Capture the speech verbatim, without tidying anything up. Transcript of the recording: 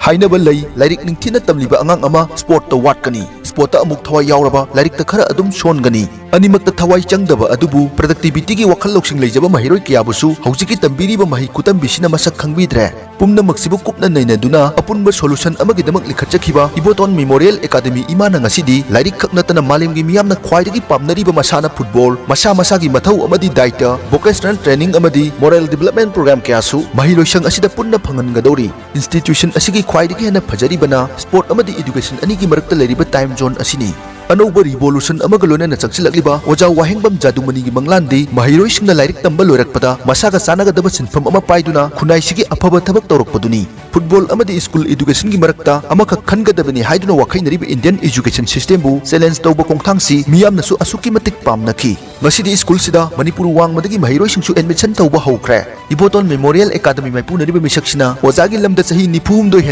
ꯍꯥꯏꯅꯕ ꯂꯩ, ꯂꯥꯏꯔꯤꯛ ꯅꯤꯡꯊꯤꯅ ꯇꯝꯂꯤꯕ ꯑꯉꯥꯡ ꯑꯃ ꯁ꯭ꯄꯣꯔꯠꯇ ꯋꯥꯠꯀꯅꯤ, ꯁ꯭ꯄꯣꯔꯠꯇ ꯑꯃꯨꯛ ꯊꯋꯥꯏ ꯌꯥꯎꯔꯕ ꯂꯥꯏꯔꯤꯛꯇ ꯈꯔ ꯑꯗꯨꯝ ꯁꯣꯟꯒꯅꯤ꯫ ꯑꯅꯤꯃꯛꯇ ꯊꯋꯥꯏ ꯆꯪꯗꯕ ꯑꯗꯨꯕꯨ ꯄ꯭ꯔꯗꯛꯇꯤꯕꯤꯇꯤꯒꯤ ꯋꯥꯈꯜ ꯂꯧꯁꯤꯡ ꯂꯩꯖꯕ ꯃꯍꯩꯔꯣꯏ ꯀꯌꯥꯕꯨꯁꯨ ꯍꯧꯖꯤꯛꯀꯤ ꯇꯝꯕꯤꯔꯤꯕ ꯃꯍꯩ ꯈꯨꯇꯝꯕꯤꯁꯤꯅ ꯃꯁꯛ ꯈꯪꯕꯤꯗ꯭ꯔꯦ꯫ ꯄꯨꯝꯅꯃꯛꯁꯤꯕꯨ ꯀꯨꯞꯅ ꯅꯩꯅꯗꯨꯅ ꯑꯄꯨꯟꯕ ꯁꯣꯂꯨꯁꯟ ꯑꯃꯒꯤꯗꯃꯛ ꯂꯤꯡꯈꯠꯆꯈꯤꯕ ꯏꯕꯣꯇꯣꯟ ꯃꯦꯃꯣꯔꯤꯌꯦꯜ ꯑꯦꯀꯥꯗꯃꯤ ꯏꯃꯥꯅ ꯉꯁꯤꯗꯤ ꯂꯥꯏꯔꯤꯛ ꯈꯛ ꯅꯠꯇꯅ ꯃꯥꯂꯦꯝꯒꯤ ꯃꯤꯌꯥꯝꯅ ꯈ꯭ꯋꯥꯏꯗꯒꯤ ꯄꯥꯝꯅꯔꯤꯕ ꯃꯁꯥꯟꯅ ꯐꯨꯠꯕꯣꯜ, ꯃꯁꯥ ꯃꯁꯥꯒꯤ ꯃꯊꯧ ꯑꯃꯗꯤ ꯗꯥꯏꯇ, ꯚꯣꯀꯦꯁꯅꯦꯜ ꯇ꯭ꯔꯦꯅꯤꯡ ꯑꯃꯗꯤ ꯃꯣꯔꯦꯜ ꯗꯤꯕꯦꯂꯞꯃꯦꯟ ꯄ꯭ꯔꯣꯒ꯭ꯔꯥꯝ ꯀꯌꯥꯁꯨ ꯃꯍꯩꯂꯣꯏꯁꯪ ꯑꯁꯤꯗ ꯄꯨꯟꯅ ꯐꯪꯍꯟꯒꯗꯧꯔꯤ꯫ ꯏꯟꯁꯇꯤꯇ꯭ꯌꯨꯁꯟ ꯑꯁꯤꯒꯤ ꯈ꯭ꯋꯥꯏꯗꯒꯤ ꯍꯦꯟꯅ ꯐꯖꯔꯤꯕꯅ ꯁ꯭ꯄꯣꯔꯠ ꯑꯃꯗꯤ ꯏꯗꯨꯀꯦꯁꯟ ꯑꯅꯤꯒꯤ ꯃꯔꯛꯇ ꯂꯩꯔꯤꯕ ꯇꯥꯏꯝ ꯖꯣꯟ ꯑꯁꯤꯅꯤ꯫ ꯑꯅꯧꯕ ꯔꯤꯚꯣꯂꯨꯁꯟ ꯑꯃꯒ ꯂꯣꯏꯅꯅ ꯆꯪꯁꯤꯜꯂꯛꯂꯤꯕ ꯑꯣꯖꯥ ꯋꯥꯍꯦꯡꯕꯝ ꯖꯥꯗꯨꯃꯅꯤꯒꯤ ꯃꯪꯂꯥꯟꯗꯤ ꯃꯍꯩꯔꯣꯏꯁꯤꯡꯅ ꯂꯥꯏꯔꯤꯛ ꯇꯝꯕ ꯂꯣꯏꯔꯛꯄꯗ ꯃꯁꯥꯒ ꯆꯥꯟꯅꯒꯗꯕ ꯁꯤꯟꯐꯝ ꯑꯃ ꯄꯥꯏꯗꯨꯅ ꯈꯨꯟꯅꯥꯏꯁꯤꯒꯤ ꯑꯐꯕ ꯊꯕꯛ ꯇꯧꯔꯛꯄꯗꯨꯅꯤ꯫ ꯐꯨꯠꯕꯣꯜ ꯑꯃꯗꯤ ꯁ꯭ꯀꯨꯜ ꯏꯗꯨꯀꯦꯁꯟꯒꯤ ꯃꯔꯛꯇ ꯑꯃꯈꯛ ꯈꯟꯒꯗꯕꯅꯤ ꯍꯥꯏꯗꯨꯅ ꯋꯥꯈꯩꯅꯔꯤꯕ ꯏꯟꯗꯤꯌꯟ ꯏꯖꯨꯀꯦꯁꯟ ꯁꯤꯁꯇꯦꯝꯕꯨ ꯆꯦꯂꯦꯟꯖ ꯇꯧꯕ ꯈꯣꯡꯊꯥꯡꯁꯤ ꯃꯤꯌꯥꯝꯅꯁꯨ ꯑꯁꯨꯛꯀꯤ ꯃꯇꯤꯛ ꯄꯥꯝꯅꯈꯤ꯫ ꯉꯁꯤꯗꯤ ꯁ꯭ꯀꯨꯜꯁꯤꯗ ꯃꯅꯤꯄꯨꯔ ꯋꯥꯡꯃꯗꯒꯤ ꯃꯍꯩꯔꯣꯏꯁꯤꯡꯁꯨ ꯑꯦꯗꯃꯤꯁꯟ ꯇꯧꯕ ꯍꯧꯈ꯭ꯔꯦ꯫ ꯏꯕꯣꯇꯣꯟ ꯃꯦꯃꯣꯔꯤꯌꯦꯜ ꯑꯦꯀꯥꯗꯃꯤ ꯃꯥꯏꯄꯨꯅꯔꯤꯕ ꯃꯤꯁꯛꯁꯤꯅ ꯑꯣꯖꯥꯒꯤ ꯂꯝꯗ ꯆꯍꯤ ꯅꯤꯐꯨ ꯍꯨꯝꯗꯣꯏ